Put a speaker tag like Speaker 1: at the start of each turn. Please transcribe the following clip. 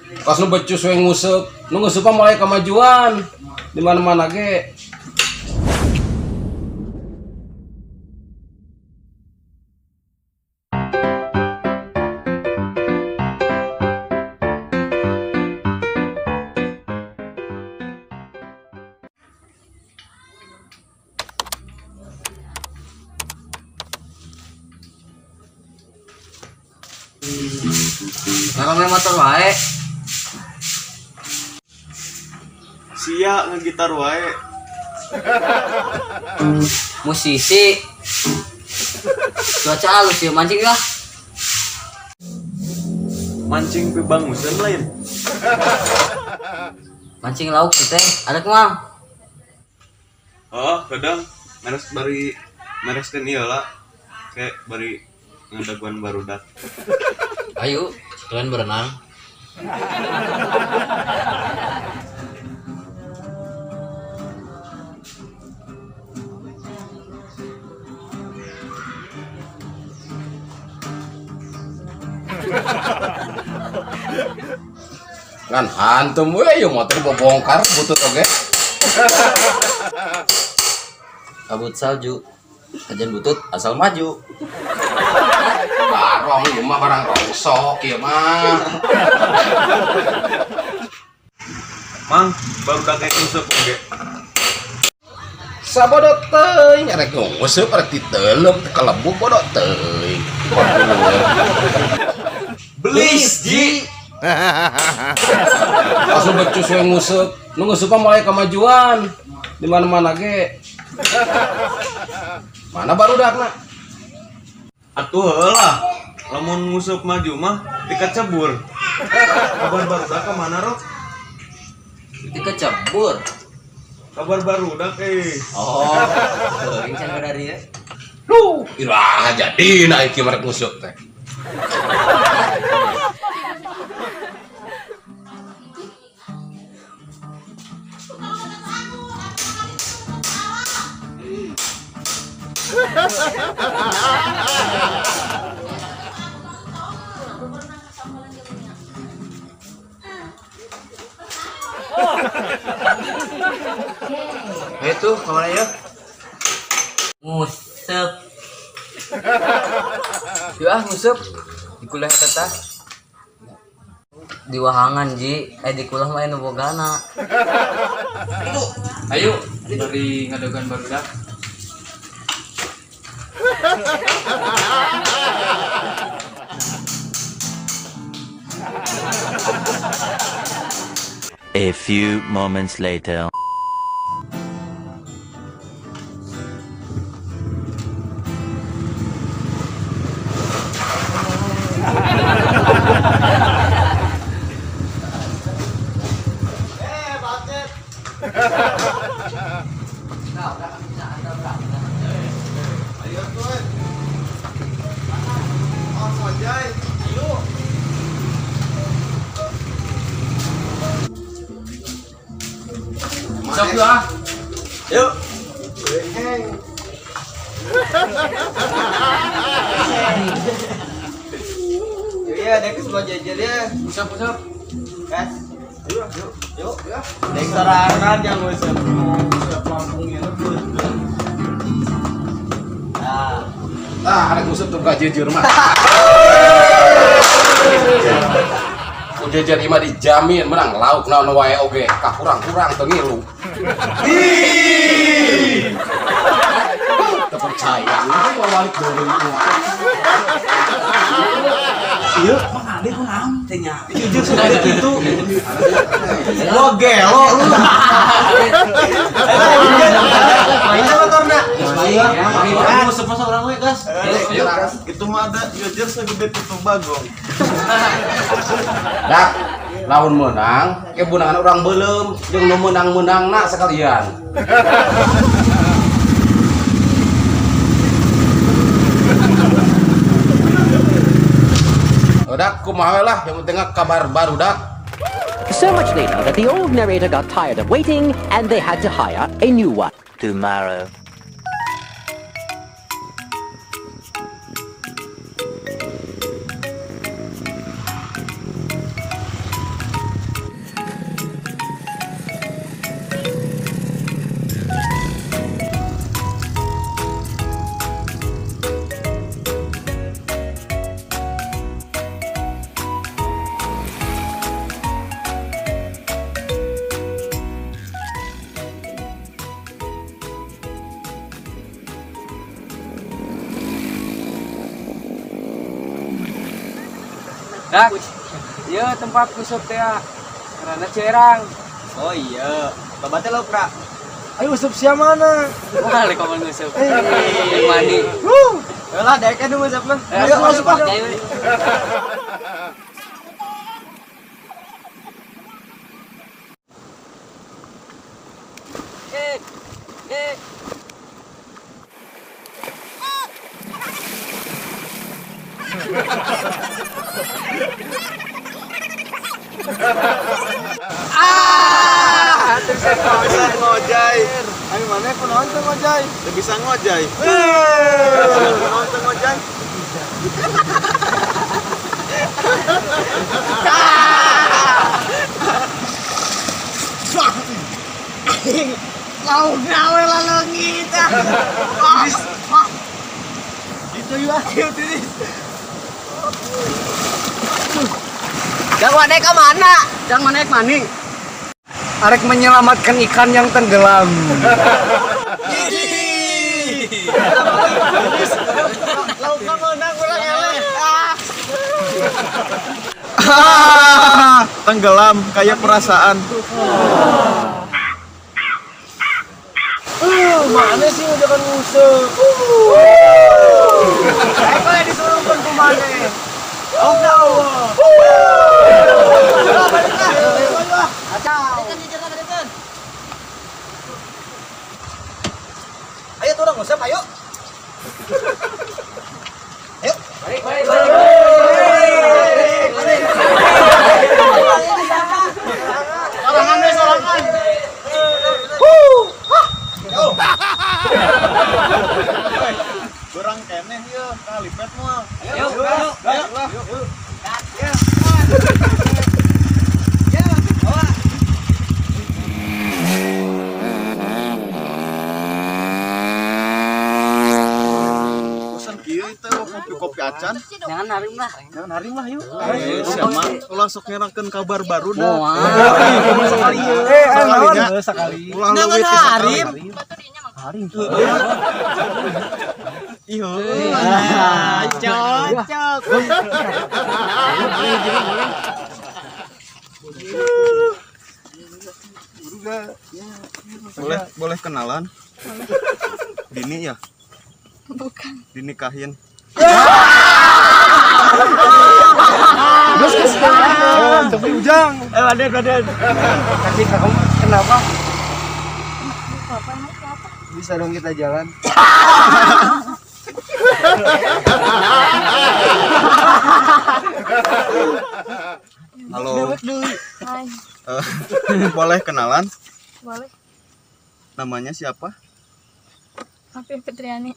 Speaker 1: Pas nu becus we nguseup, nu nguseup mah mulai kemajuan di mana-mana ge.
Speaker 2: Ngarame motor wae.
Speaker 3: Sia ngegitar wae.
Speaker 2: Musisi. Cuaca halus ya, mancing lah.
Speaker 3: Mancing pibangusan lain.
Speaker 2: Mancing lauk sih teh. Ada kumaha?
Speaker 3: Oh, kadang meres bari mereskeun ieu lah. Kayak bari ngadaguan barudak.
Speaker 2: Ayo, sekalian berenang.
Speaker 1: Ngan hantum we ieu motor bobongkar butut oge.
Speaker 2: Kabut salju. Kajian butut asal maju.
Speaker 1: Barong ieu mah barang rongsok ieu mah.
Speaker 3: Mang, barudak kayak nguseup oge.
Speaker 1: Sabodo teuing rek nguseup rek diteuleup kalebu bodo teuing.
Speaker 3: Belis, Ji.
Speaker 1: Pas nu becus we nguseup, nu nguseup mah mulai kemajuan di mana-mana ge. Mana barudakna?
Speaker 3: Atuh heula. Lamun nguseup maju mah dikacebur. Kabar barudak ka mana, Rok?
Speaker 2: Dikecebur.
Speaker 3: Kabar barudak eh.
Speaker 2: Oh, teuing can dari ya.
Speaker 1: Duh, iraha jadina ieu mah rek nguseup teh.
Speaker 2: Ayo tuh, kemana ya? Nguseup. Yuk ah nguseup. Di kuliah eta tah. Di wahangan ji, di kuliah mah anu bogana.
Speaker 4: Ayo, dari ngadagan barudak.
Speaker 5: A few moments later.
Speaker 3: Ayo tuh. Oh, sojai. Ayo.
Speaker 4: Sok yuk ah.
Speaker 3: Yuk.
Speaker 6: Iya, dek semua jajan ya.
Speaker 4: Usap usap.
Speaker 6: Gas. Yuk, yuk, yuk. Dek sorangan yang nguseup. Nguseup Lampung itu. Nah,
Speaker 1: Ah, rek nguseup tuh gak jujur mah. Udah jadi mah dijamin menang lauk naon wae oge, kakurang-kurang teu ngilu. Teu percaya, ini mau balik deui.
Speaker 6: Iya, Mang Ade ku naon teh nya. Jujur sudah gitu. Lo gelo lu. Mainnya motorna.
Speaker 3: Kamu nguseup masa orang we, gas. Itu mah ada jujur segede putu bagong.
Speaker 1: Dak, lamun menang, ke bunangan orang beuleum jeung nu meunang-meunangna sekalian. Udah kumaha lah, yang penting kabar barudak.
Speaker 7: So much later that the old narrator got tired of waiting and they had to hire a new one.
Speaker 5: Tomorrow.
Speaker 4: Dak. Ieu tempat nguseup teh karena cerang.
Speaker 6: Oh iya, babatnya lo pra.
Speaker 8: Ayo useup sia mana?
Speaker 4: Wah, lek ngomong nguseup. Yang mandi.
Speaker 6: Lah, daek nu nguseup mah.
Speaker 8: Ayo masuk ah.
Speaker 3: Bisa ngojay.
Speaker 8: Ayo mana kunaon teh ngojay?
Speaker 3: Teu bisa ngojay. Kunaon teu ngojay?
Speaker 8: Lauk nawe laleungit ah. Itu ya, itu.
Speaker 2: Jang mana ka mana? Jang mana ek mani?
Speaker 8: Arek menyelamatkan ikan yang tenggelam. Laukna meunang urang eleh.
Speaker 3: Tenggelam kayak perasaan.
Speaker 8: Mana sih udah nguseup. Ayo kalau disuruh pun kumane. Oh no.
Speaker 6: Ayo turun nguseup, ayo. Ayo.
Speaker 2: Balik, balik, balik.
Speaker 8: Sorangan deh, sorangan.
Speaker 3: Kurang keneh ieu, kalipet moal.
Speaker 2: Ayo, ayo.
Speaker 3: Ayo. Bosan kieu teh kopi-kopi acan.
Speaker 2: Jangan harim lah.
Speaker 3: Jangan harim lah yuk. Siapa ulah sok ngerakeun kabar baru dah.
Speaker 8: Sekali
Speaker 3: Sekalinya.
Speaker 8: sekali.
Speaker 3: Ulah leuwih ti sekali.
Speaker 8: Harim.
Speaker 3: Iya.
Speaker 6: Cocok.
Speaker 3: Boleh boleh kenalan? Dini ya?
Speaker 9: Bukan.
Speaker 3: Dinikahin.
Speaker 8: Tapi ujang. Raden, Raden. Kaki kamu kenapa?
Speaker 9: Bapak emang siapa?
Speaker 8: Bisa dong kita jalan.
Speaker 3: Halo.
Speaker 9: Hai.
Speaker 3: Boleh kenalan?
Speaker 9: Boleh.
Speaker 3: Namanya siapa?
Speaker 9: Afif Fitriani.